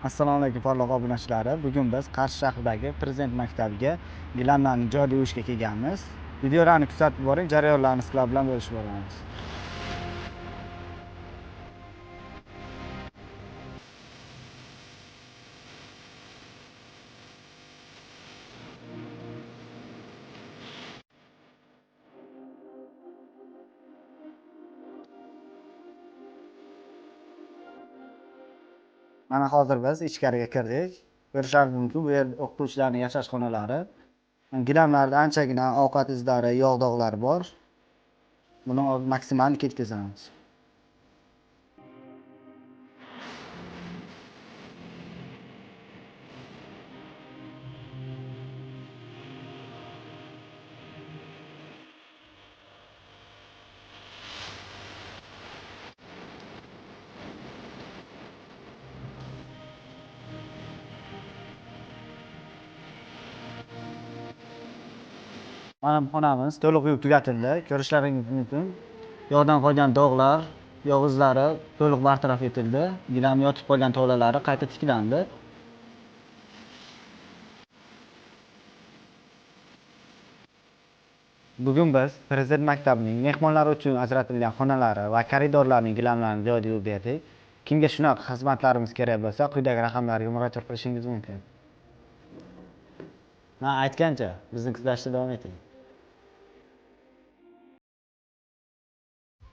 Assalomu alaykum, porloq obunachilari. Bugun biz Qarshi shahridagi Prezident maktabiga gilamlarni joyida yuvishga kelganmiz. Videolarni kuzatib boring, jarayonlarni sizlar bilan bo'lishib boramiz. Mana hozir biz ichkariga kirdik. Ko'rishingiz mumkin, bu yer o'qituvchilarning yashash xonalari. Gilamlarda anchagina ovqat izlari, yog' dog'lari bor. Buni maksimal ketkazamiz. Mana bu xonamiz to'liq yuvib tugatildi. Ko'rishlaringiz mumkin. Yog'dan qolgan dog'lar, yog' izlari to'liq bartaraf etildi. Gilam yotib qolgan tolalari qayta tiklandi. Bugun biz Prezident maktabining mehmonlar uchun ajratilgan xonalari va koridorlarning gilamlarini joyida yuvib berdik. Kimga shunaqa xizmatlarimiz kerak bo'lsa, quyidagi raqamlarga murojaat qilishingiz mumkin. Men aytgancha, bizni kuzatishda davom eting.